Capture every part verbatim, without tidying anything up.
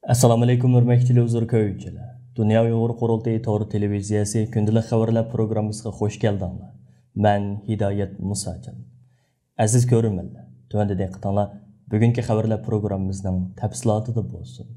ئەسسالامۇئەلەيكۇم، ھۆرمەتلىك تېلېۋىزور كۆرگۈچىلەر! دۇنيا ئۇيغۇر قۇرۇلتىيى تور تېلېۋىزىيەسى كۈندىلىك خەۋەرلەر پروگراممىسىغا خۇش كەلدىڭلار. مەن ھىدايەت مۇساجان. ئەزىز كۆرۈرمەنلەر، تۆۋەندە دىققىتىڭلار بۈگۈنكى خەۋەرلەر پروگراممىمىزنىڭ تەپسىلاتىدا بولسۇن.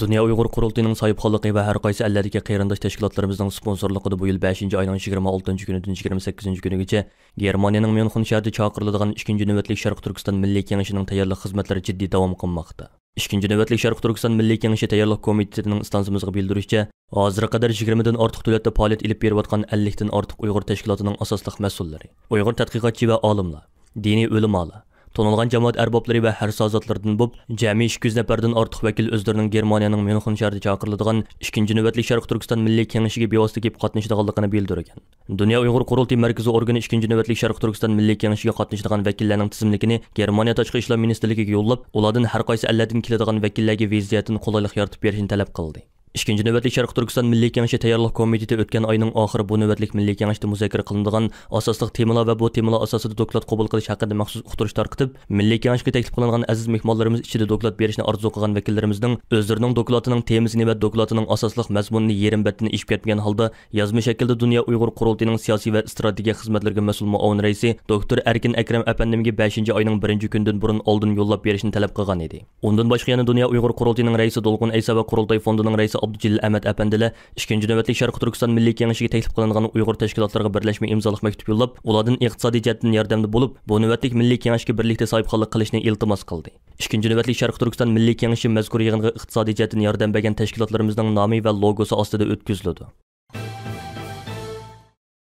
دۇنيا ئۇيغۇر قۇرۇلتىيىنىڭ ساھىبخانلىقى ۋە ھەر قايسى ئەللەردىكى قېرىنداش تەشكىلاتلىرىمىزنىڭ سپونسورلۇقىدا بۇ يىل بەشىنچى ئاينىڭ يىگىرمە ئالتىنچى كۈنىدىن يىگىرمە سەككىزىنچى كۈنىگىچە گېرمانىيەنىڭ ميۇنخېن شەھىرىدە چاقىرىلىدىغان ئىككىنچى نۆۋەتلىك شەرقىي تۈركىستان مىللىي كېڭىشىنىڭ تەييارلىق خىزمەتلىرى جىددىي داۋام قىلماقتا. ئىككىنچى نۆۋەتلىك شەرقىي تۈركىستان مىللىي كېڭىشى تەييارلىق كومىتېتىنىڭ ئىستانسىمىزغا بىلدۈرۈشىچە، ھازىرغا قەدەر يىگىرمىدىن ئارتۇق دۆلەتتە پائالىيەت ئېلىپ بېرىۋاتقان ئەللىكتىن ئارتۇق ئۇيغۇر تەشكىلاتىنىڭ ئاساسلىق مەسئۇللىرى، ئۇيغۇر تەتقىقاتچى ۋە ئالىملار، دىنىي ئۆلىمالار، تونۇلغان جامائەت ئەربابلىرى ۋە ھەر سازاتلىرىدىن بولۇپ، جەمئىي ئىككى يۈز نەپەردىن ئارتۇق ۋەكىل ئۆزلىرىنىڭ گېرمانىيەنىڭ ميۇنخېن شەھىرىدە چاقىرىلىدىغان ئىككىنچى نۆۋەتلىك شەرقىي تۈركىستان مىللىي كېڭىشىگە بىۋاسىتە كېلىپ قاتنىشىدىغانلىقىنى بىلدۈرگەن. دۇنيا ئۇيغۇر قۇرۇلتىيى مەركىزىي ئورگىنى ئىككىنچى نۆۋەتلىك شەرقىي تۈركىستان مىللىي كېڭىشىگە قاتنىشىدىغان ۋەكىللەرنىڭ تىزىملىكىنى گېرمانىيە تاشقى ئىشلار مىنىستىرلىكىگە يوللاپ، ئۇلاردىن ھەر قايسى ئەللەردىن كېلىدىغان ۋەكىللەرگە ۋەزىيەتتىن قولايلىق يارىتىپ بېرىشنى تەلەپ قىلدى. ئىككىنچى نۆۋەتلىك شەرقىي تۈركىستان مىللىي كېڭىشى تەييارلىق كومىتېتى ئۆتكەن ئاينىڭ ئاخىرى بۇ نۆۋەتلىك مىللىي كېڭەشتە مۇزاكىرە قىلىنىدىغان ئاساسلىق تېمىلار ۋە بۇ تېمىلار ئاساسىدا دوكلات قوبۇل قىلىش ھەققىدە مەخسۇس ئۇقتۇرۇش تارقىتىپ، مىللىي كېڭەشكە تەكلىپ قىلىنغان ئەزىز مېھمانلىرىمىز ئىچىدە دوكلات بېرىشنى ئارزۇ قىلغان ۋەكىللىرىمىزنىڭ ئۆزلىرىنىڭ دوكلاتىنىڭ تېمىسىنى ۋە دوكلاتىنىڭ ئاساسلىق مەزمۇنىنى يېرىم بەتتىن ئېشىپ كەتمىگەن ھالدا يازما شەكىلدە دۇنيا ئۇيغۇر قۇرۇلتىيىنىڭ سىياسىي ۋە ئىستراتېگىيە خىزمەتلىرىگە مەسئۇل مۇئاۋىن رەئىسى دوكتور ئەركىن ئەكرەم ئەپەندىمگە بەشىنچى ئاينىڭ بىرىنچى كۈنىدىن بۇرۇن ئالدىن يوللاپ بېرىشنى تەلەپ قىلغان ئىدى. ئۇندىن باشقا يەنە دۇنيا ئۇيغۇر قۇرۇلتىيىنىڭ رەئىسى دولقۇن ئەيسا ۋە قۇرۇلتاي فوندىنىڭ رەئىسى ئابدۇجېلىل ئەمەت ئەپەندىلەر ئىككىنچى نۆۋەتلىك شەرقىي تۈركىستان مىللىي كېڭىشىگە تەكلىپ قىلىنغان ئۇيغۇر تەشكىلاتلىرىغا بىرلەشمە ئىمزالىق مەكتۇپ يوللاپ، ئۇلاردىن ئىقتىسادىي جەھەتتىن ياردەمدە بولۇپ، بۇ نۆۋەتلىك مىللىي كېڭەشكە بىرلىكتە ساھىبخانلىق قىلىشنى ئىلتىماس قىلدى. ئىككىنچى نۆۋەتلىك شەرقىي تۈركىستان مىللىي كېڭىشى مەزكۇر يىغىنغا ئىقتىسادىي جەھەتتىن ياردەم بەرگەن تەشكىلاتلىرىمىزنىڭ نامى ۋە لوگوسى ئاستىدا ئۆتكۈزۈلىدۇ.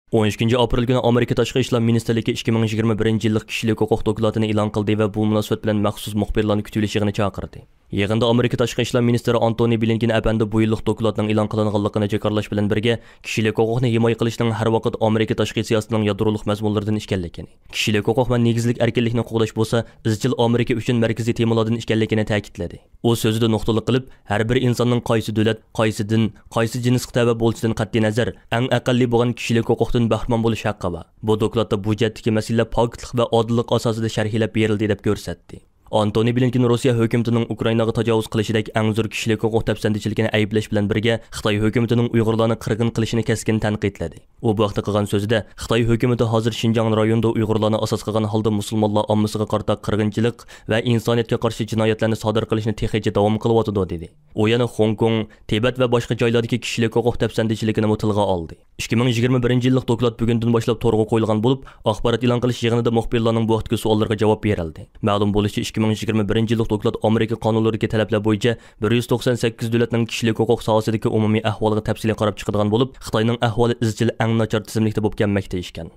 ئون ئىككىنچى ئاپرېل كۈنى ئامېرىكا تاشقى ئىشلار مىنىستىرلىكى ئىككى مىڭ يىگىرمە بىرىنچى يىللىق كىشىلىك ھوقۇق دوكلاتىنى ئېلان قىلدى ۋە بۇ مۇناسىۋەت بىلەن مەخسۇس مۇخبىرلارنى كۈتۈۋېلىش يىغىنى چاقىردى. يىغىندا ئامېرىكا تاشقى ئىشلار مىنىستىرى ئانتونى بلىنكېن ئەپەندى بۇ يىللىق دوكلاتنىڭ ئېلان قىلىنغانلىقىنى جاكارلاش بىلەن بىرگە، كىشىلىك ھوقۇقنى ھىمايە قىلىشنىڭ ھەر ۋاقىت ئامېرىكا تاشقى سىياسىتىنىڭ يادرولۇق مەزمۇنلىرىدىن ئىكەنلىكىنى، كىشىلىك ھوقۇق ۋە نېگىزلىك ئەركىنلىكنى قوغداش بولسا ئىزچىل ئامېرىكا ئۈچۈن مەركىزىي تېمىلاردىن ئىكەنلىكىنى تەكىتلىدى. ئۇ سۆزىدە نۇقتىلىق قىلىپ، ھەر بىر ئىنساننىڭ قايسى دۆلەت، قايسى دىن، قايسى جىنسقا تەۋە بولۇشىدىن قەتئىينەزەر، ئەڭ ئەقەللىي بولغان كىشىلىك ھوقۇقتىن بەھرىمەن بولۇش ھەققى بار. بۇ دوكلاتتا بۇ جەھەتتىكى مەسىلىلەر پاكىتلىق ۋە ئادىللىق ئاساسىدا شەرھلەپ بېرىلدى، دەپ كۆرسەتتى. ئانتونى بلىنكېن روسىيە ھۆكۈمىتىنىڭ ئۇكرائىناغا تاجاۋۇز قىلىشىدەك ئەڭ زور كىشىلىك ھوقۇق دەپسەندىچىلىكىنى ئەيىبلەش بىلەن بىرگە، خىتاي ھۆكۈمىتىنىڭ ئۇيغۇرلارنى قىرغىن قىلىشىنى كەسكىن تەنقىدلىدى. ئۇ بۇ ھەقتە قىلغان سۆزىدە، خىتاي ھۆكۈمىتى ھازىر شىنجاڭ رايونىدا ئۇيغۇرلارنى ئاساس قىلغان ھالدا مۇسۇلمانلار ئاممىسىغا قارىتا قىرغىنچىلىق ۋە ئىنسانىيەتكە قارشى جىنايەتلەرنى سادىر قىلىشنى تېخىچە داۋام قىلىۋاتىدۇ، دېدى. ئۇ يەنە خوڭكوڭ، تىبەت ۋە باشقا جايلاردىكى كىشىلىك ھوقۇق دەپسەندىچىلىكىنىمۇ تىلغا ئالدى. ئىككى مىڭ يىگىرمە بىرىنچى يىللىق دوكلات بۈگۈندىن باشلاپ تورغا قويۇلغان بولۇپ، ئاخبارات ئېلان قىلىش يىغىنىدا مۇخبىرلارنىڭ بۇ ھەقتىكى سوئاللىرىغا جاۋاب بېرىلدى. مەلۇم بولۇشىچە، ئىككى مىڭ يىگىرمە بىرىنچى يىللىق دوكلات ئامېرىكا قانۇنلىرىدىكى تەلەپلەر بويىچە بىر يۈز توقسان سەككىز دۆلەتنىڭ كىشىلىك ھوقۇق ساھەسىدىكى ئومۇمىي ئەھۋالىغا تەپسىلىي قاراپ چىقىدىغان بولۇپ، خىتاينىڭ ئەھۋالى ئىزچىل ئەڭ ناچار تىزىملىكتە بولۇپ كەلمەكتە ئىكەن.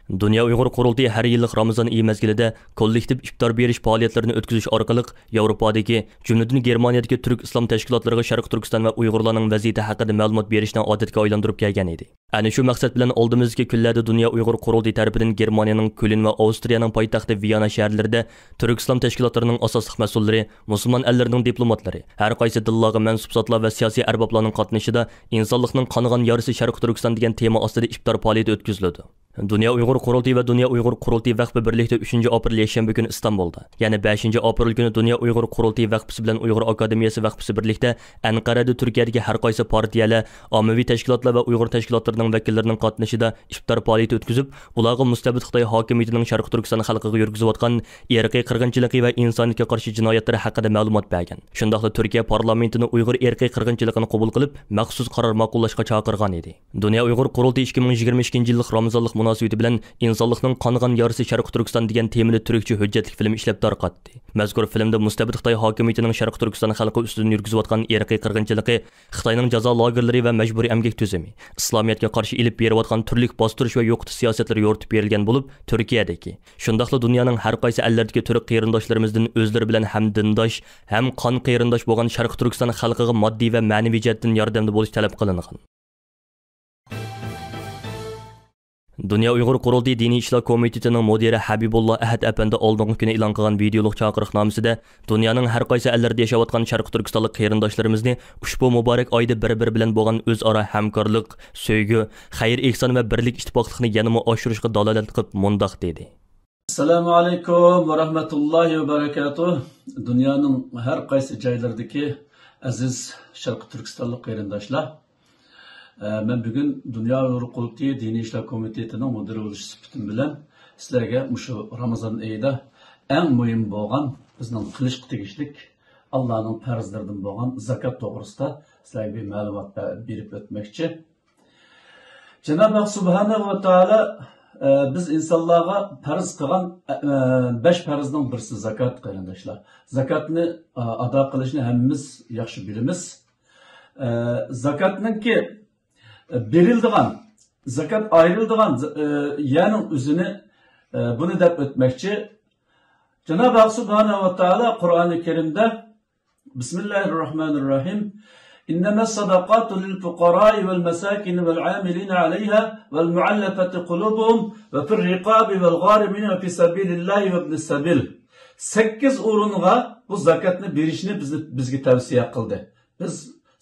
دۇنيا ئۇيغۇر قۇرۇلتىيى ھەر يىللىق رامىزان ئېيى مەزگىلىدە كوللېكتىپ ئىپتار بېرىش پائالىيەتلىرىنى ئۆتكۈزۈش ئارقىلىق، ياۋروپادىكى، جۈملىدىن گېرمانىيەدىكى تۈرك ئىسلام تەشكىلاتلىرىغا شەرقىي تۈركىستان ۋە ئۇيغۇرلارنىڭ ۋەزىيىتى ھەققىدە مەلۇمات بېرىشنى ئادەتكە ئايلاندۇرۇپ كەلگەن ئىدى. ئەنە شۇ مەقسەت بىلەن ئالدىمىزدىكى كۈنلەردە دۇنيا ئۇيغۇر قۇرۇلتىيى تەرىپىدىن گېرمانىيەنىڭ كۆلن ۋە ئاۋسترىيەنىڭ پايتەختى ۋىيانا شەھەرلىرىدە تۈرك ئىسلام تەشكىلاتلىرىنىڭ ئاساسلىق مەسئۇللىرى، مۇسۇلمان ئەللىرىنىڭ دىپلوماتلىرى، ھەر قايسى دىنلارغا مەنسۇپ زاتلار ۋە سىياسىي ئەربابلارنىڭ قاتنىشىشىدا ئىنسانلىقنىڭ قانىغان يارىسى شەرقىي تۈركىستان دېگەن تېما ئاستىدا ئىپتار پائالىيىتى ئۆتكۈزۈلىدۇ. دۇنيا ئۇيغۇر قۇرۇلتىيى ۋە دۇنيا ئۇيغۇر قۇرۇلتىيى ۋەقپى بىرلىكتە ئۈچىنچى ئاپرېل يەكشەنبە كۈنى ئىستانبۇلدا، يەنە بەشىنچى ئاپرېل كۈنى دۇنيا ئۇيغۇر قۇرۇلتىيى ۋەقپىسى بىلەن ئۇيغۇر ئاكادېمىيەسى ۋەقپىسى بىرلىكتە ئەنقەرەدە تۈركىيەدىكى ھەر قايسى پارتىيەلەر، ئاممىۋى تەشكىلاتلار ۋە ئۇيغۇر تەشكىلاتلىرىنىڭ ۋەكىللىرىنىڭ قاتنىشىشىدا ئىپتار پائالىيىتى ئۆتكۈزۈپ، ئۇلارغا مۇستەبىت خىتاي ھاكىمىيىتىنىڭ شەرقىي تۈركىستان خەلقىگە يۈرگۈزۈۋاتقان ئىرقىي قىرغىنچىلىقى ۋە ئىنسانىيەتكە قارشى جىنايەتلىرى ھەققىدە مەلۇمات بەرگەن. شۇنداقلا تۈركىيە پارلامېنتىنى ئۇيغۇر ئىرقىي قىرغىنچىلىقىنى قوبۇل قىلىپ، مەخسۇس قارار ماقۇللاشقا چاقىرغان ئىدى. دۇنيا ئۇيغۇر قۇرۇلتىيى ئىككى مىڭ يىگىرمە ئىككىنچى يىللىق رامىزانلىق مۇناسىۋىتى بىلەن ئىنسانلىقنىڭ قانىغان يارىسى شەرقىي تۈركىستان دېگەن تېمىلىق تۈركچە ھۆججەتلىك فىلىم ئىشلەپ تارقاتتى. مەزكۇر فىلىمدا مۇستەبىت خىتاي ھاكىمىيىتىنىڭ شەرقىي تۈركىستان خەلقى ئۈستىدىن يۈرگۈزۈۋاتقان ئىرقىي قىرغىنچىلىقى، خىتاينىڭ جازا لاگېرلىرى ۋە مەجبۇرىي ئەمگەك تۈزۈمى، ئىسلامىيەتكە قارشى ئېلىپ بېرىۋاتقان تۈرلۈك باستۇرۇش ۋە يوقىتىش سىياسەتلىرى يورۇتۇپ بېرىلگەن بولۇپ، تۈركىيەدىكى، شۇنداقلا دۇنيانىڭ ھەر قايسى ئەللىرىدىكى تۈرك قېرىنداشلىرىمىزدىن ئۆزلىرى بىلەن ھەم دىنداش، ھەم قان قېرىنداش بولغان شەرقىي تۈركىستان خەلقىگە ماددىي ۋە مەنىۋى جەھەتتىن ياردەمدە بولۇش تەلەپ قىلىنغان. دۇنيا ئۇيغۇر قۇرۇلتىيى دىنىي ئىشلار كومىتېتىنىڭ مۇدىرى ھەبىبۇللا ئەھەت ئەپەندى ئالدىنقى كۈنى ئېلان قىلغان ۋىدېئولۇق چاقىرىقنامىسىدە، دۇنيانىڭ ھەر قايسى ئەللىرىدە ياشاۋاتقان شەرقىي تۈركىستانلىق قېرىنداشلىرىمىزنى ئۇشبۇ مۇبارەك ئايدا بىر-بىرى بىلەن بولغان ئۆزئارا ھەمكارلىق، سۆيگۈ، خەير-ئېھسان ۋە بىرلىك ئىتتىپاقلىقنى يەنىمۇ ئاشۇرۇشقا دالالەت قىلىپ مۇنداق دېدى. ئەسسالامۇ ئەلەيكۇم ۋە رەھمەتۇللاھى ۋە بەرەكاتۇھ. دۇنيانىڭ ھەر قايسى جايلىرىدىكى ئەزىز شەرقىي تۈركىستانلىق قېرىنداشلار، ئە، مەن بۈگۈن دۇنيا ئۇيغۇر قۇرۇلتىيى دىنىي ئىشلار كومىتېتىنىڭ مۇدىرى بولۇش سۈپىتىم بىلەن سىلەرگە مۇشۇ رامىزان ئېيىدا ئەڭ مۇھىم بولغان بىزنىڭ قىلىشقا تېگىشلىك ئاللانىڭ پەرزلىرىدىن بولغان زاكات توغرىسىدا سىلەرگە بىر مەلۇمات بە-، بېرىپ ئۆتمەكچى. جانابى ھەق سۇبھانەھۇ ۋە تائالا، ئە، بىز ئىنسانلارغا پەرز قىلغان، ئە، بەش پەرزنىڭ بىرسى زاكات، قېرىنداشلار. زاكاتنى، ئە، ئادا قىلىشنى ھەممىمىز ياخشى بىلىمىز. ئە، زاكاتنىڭكى، ئە، بېرىلىدىغان، زاكات ئايرىلىدىغان، ئە، يەرنىڭ ئۆزىنى، ئە، بۇنى دەپ ئۆتمەكچى. جانابى ھەق سۇبھانەھۇ ۋە تائالا قۇرئانى كەرىمدە، بسم الله الرحمن الرحيم. إنما الصدقات للفقراء والمساكين والعاملين عليها والمؤلفة قلوبهم وفي الرقاب والغارمين وفي سبيل الله وابن السبيل. سەككىز ئورۇنغا بۇ زاكاتنى بېرىشنى بىز، بىزگە تەۋسىيە قىلدى. بىز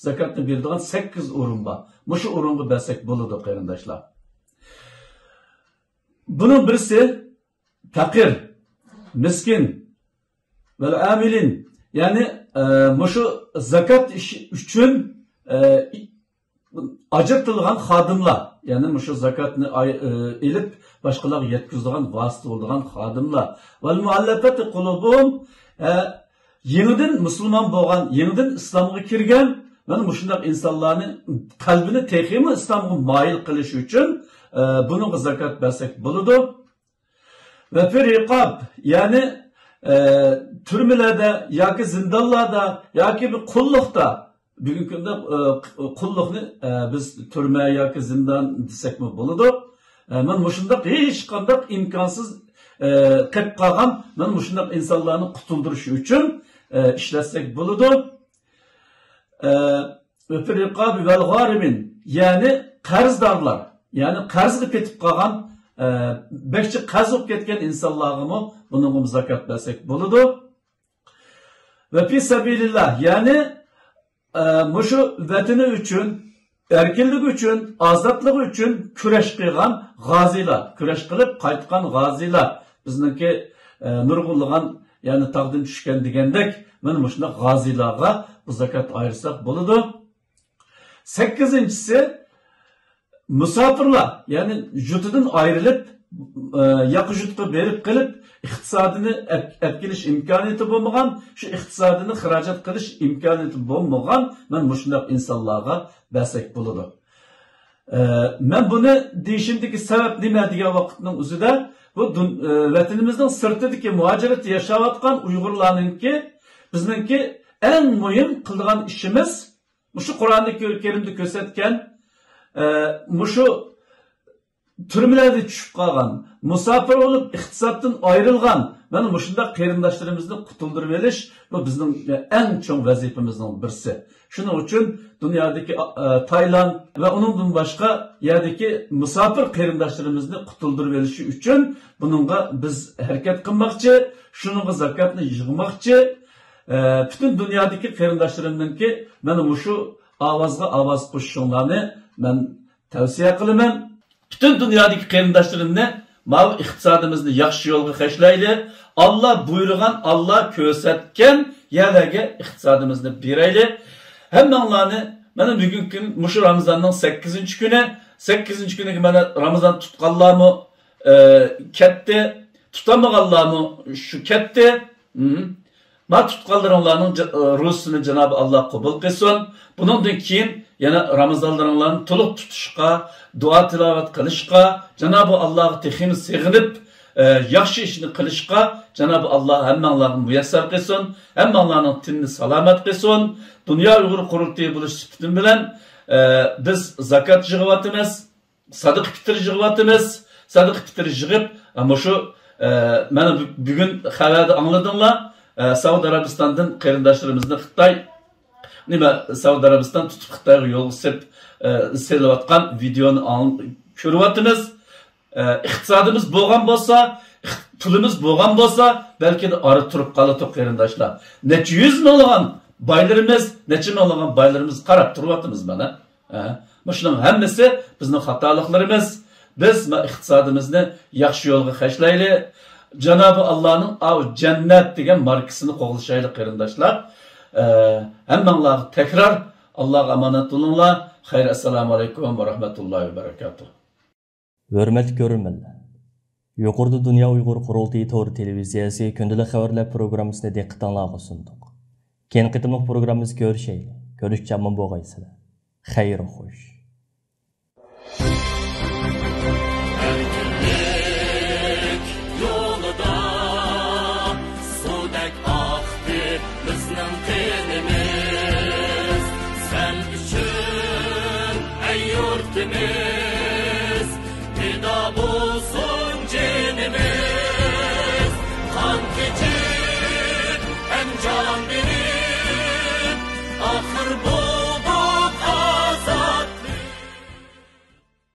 زاكاتنى بېرىدىغان سەككىز ئورۇن بار. مۇشۇ ئورۇنغا بەرسەك بولىدۇ، قېرىنداشلار. بۇنىڭ بىرسى پەقىر، مىسكىن، ۋەل ئامىلىن، يەنى، ئە، مۇشۇ زاكات ئىش ئۈچۈن، ئە، ئاجرىتىلغان خادىملار، يەنى مۇشۇ زاكاتنى ئاي-، ئە، ئېلىپ باشقىلارغا يەتكۈزىدىغان ۋاسىتە بولىدىغان خادىملار. ۋەل مۇئەللەپەتى قۇلۇبۇھۇم، ئە، يېڭىدىن مۇسۇلمان بولغان، يېڭىدىن ئىسلامغا كىرگەن، مانا مۇشۇنداق ئىنسانلارنى قەلبىنى تېخىمۇ ئىسلامغا مايىل قىلىش ئۈچۈن، ئە، بۇنىڭغا زاكات بەرسەك بولىدۇ. ۋە فى رىقاب، يەنى، ئە، تۈرمىلەردە ياكى زىندانلاردا ياكى بىر قۇللۇقتا، بۈگۈنكى كۈندە، ئە، قۇللۇقنى، ئە، بىز تۈرمە ياكى زىندان دېسەكمۇ بولىدۇ. ئە، مانا مۇشۇنداق ھېچقانداق ئىمكانسىز، ئە، قېلىپ قالغان مانا مۇشۇنداق ئىنسانلارنى قۇتۇلدۇرۇش ئۈچۈن، ئە، ئىشلەتسەك بولىدۇ. ئە، ۋە فى رىقابى ۋەل غارىمىن، يەنى قەرزدارلار، يەنى قەرزگە پېتىپ قالغان، ئە، بەك جىق قەرز بولۇپ كەتكەن ئىنسانلارغىمۇ بۇنىڭغىمۇ زاكات بەرسەك بولىدۇ. ۋە فى سەبىلىللا، يەنى، ئە، مۇشۇ ۋەتىنى ئۈچۈن، ئەركىنلىكى ئۈچۈن، ئازادلىقى ئۈچۈن كۈرەش قىلغان غازىيلار، كۈرەش قىلىپ قايتقان غازىيلار، بىزنىڭكى، ئە، نۇرغۇنلىغان، يەنى تاغدىن چۈشكەن دېگەندەك، مانا مۇشۇنداق غازىيلارغا بۇ زاكات ئايرىساق بولىدۇ. سەككىزىنچىسى، مۇساپىرلار، يەنى يۇرتىدىن ئايرىلىپ، ئە، ياقا يۇرتقا بېرىپ قېلىپ، ئىقتىسادىنى ئەپ-، ئەپ كېلىش ئىمكانىيىتى بولمىغان، شۇ ئىقتىسادىنى خىراجەت قىلىش ئىمكانىيىتى بولمىغان، مانا مۇشۇنداق ئىنسانلارغا بەرسەك بولىدۇ. ئە، مەن بۇنى دېيىشىمدىكى سەۋەب نېمە دېگەن ۋاقىتنىڭ ئۆزىدە، بۇ دۇن-، ئە، ۋەتىنىمىزنىڭ سىرتىدىكى مۇھاجىرەتتە ياشاۋاتقان ئۇيغۇرلارنىڭكى، بىزنىڭكى ئەڭ مۇھىم قىلىدىغان ئىشىمىز، مۇشۇ قۇرئانى كە-، كەرىمدە كۆرسەتكەن، ئە، مۇشۇ تۈرمىلەردە چۈشۈپ قالغان، مۇساپىر بولۇپ ئىقتىسادتىن ئايرىلغان، مانا مۇشۇنداق قېرىنداشلىرىمىزنى قۇتۇلدۇرۇۋېلىش، بۇ بىزنىڭ ئەڭ چوڭ ۋەزىپىمىزنىڭ بىرسى. شۇنىڭ ئۈچۈن دۇنيادىكى، ئە، تايلاند ۋە ئۇنىڭدىن باشقا يەردىكى مۇساپىر قېرىنداشلىرىمىزنى قۇتۇلدۇرۇۋېلىشى ئۈچۈن بۇنىڭغا بىز ھەرىكەت قىلماقچى، شۇنىڭغا زاكاتنى يىغماقچى. ئە، پۈتۈن دۇنيادىكى قېرىنداشلىرىمنىڭكى مانا مۇشۇ ئاۋازغا ئاۋاز قوشۇشۇڭلارنى مەن تەۋسىيە قىلىمەن. پۈتۈن دۇنيادىكى قېرىنداشلىرىمنى ماۋۇ ئىقتىسادىمىزنى ياخشى يولغا خەجلەيلى. ئاللا بۇيرۇغان، ئاللا كۆرسەتكەن يەرلەرگە ئىقتىسادىمىزنى بېرەيلى. ھەممەڭلارنى مانا بۈگۈنكى كۈن مۇشۇ رامىزاننىڭ سەككىزىنچى كۈنى، سەككىزىنچى كۈنىگە مانا رامىزان تۇتقانلارمۇ، ئە، كەتتى، تۇتالمىغانلارمۇ شۇ كەتتى. ھىم. ما تۇتقانلىرىڭلارنىڭ جا-، روزىسىنى جانابى ئاللا قوبۇل قىلسۇن. بۇنىڭدىن كېيىن يەنە رامىزانلىرىڭلارنى تولۇق تۇتۇشقا، دۇئا تىلاۋەت قىلىشقا، جانابى ئاللاغا تېخىمۇ سېغىنىپ، ئە، ياخشى ئىشنى قىلىشقا جانابى ئاللا ھەممەڭلارغا مۇيەسسەر قىلسۇن. ھەممەڭلارنىڭ تېنىنى سالامەت قىلسۇن. دۇنيا ئۇيغۇر قۇرۇلتىيى بولۇش سۈپىتىم بىلەن، ئە، بىز زاكات يىغىۋاتىمىز. سادىقە پىتىر يىغىۋاتىمىز. سادىقە پىتىر يىغىپ، ئە، مۇشۇ، ئە، مانا بۈ-، بۈگۈن خەۋەردە ئاڭلىدىڭلار، ئە، سەئۇدى ئەرەبىستاندىن قېرىنداشلىرىمىزنى خىتاي، نېمە، سەئۇدى ئەرەبىستان تۇتۇپ خىتايغا يولغا سېلىپ، ئە، سېلىۋاتقان ۋىدېئونى ئاڭ-، كۆرۈۋاتىمىز. ئە، ئىقتىسادىمىز بولغان بولسا، ئىق-، پۇلىمىز بولغان بولسا، بەلكى ئارا تۇرۇپ قالاتتۇق، قېرىنداشلار. نەچچە يۈز مىڭلىغان بايلىرىمىز، نەچچە مىڭلىغان بايلىرىمىز قاراپ تۇرۇۋاتىمىز مانا. ھە، مۇشۇنىڭ ھەممىسى بىزنىڭ خاتالىقلىرىمىز. بىز ما ئىقتىسادىمىزنى ياخشى يولغا خەجلەيلى. جانابى ئاللانىڭ ئاۋۇ جەننەت دېگەن ماركىسىنى قوغلىشايلى، قېرىنداشلار. ئە، ھەممەڭلارغا تەكرار ئاللاغا ئامانەت بولۇڭلار. خەير، ئەسسالامۇ ئەلەيكۇم ۋە رەھمەتۇللاھى ۋە بەرەكاتۇھ. ھۆرمەتلىك كۆرۈرمەنلەر! يۇقىرىدا دۇنيا ئۇيغۇر قۇرۇلتىيى تور تېلېۋىزىيەسى كۈندىلىك خەۋەرلەر پروگراممىسىنى دىققىتىڭلارغا سۇندۇق. كېيىنكى قېتىملىق پروگراممىمىزدا كۆرۈشەيلى. كۆرۈشكىچە ئامان بولغايسىلەر. خەير خوش. ئەركىنلىك يولىدا سۇدەك ئاقتى بىزنىڭ قېنىمىز. سەن ئۈچۈن، ئەي يۇرتىمىز.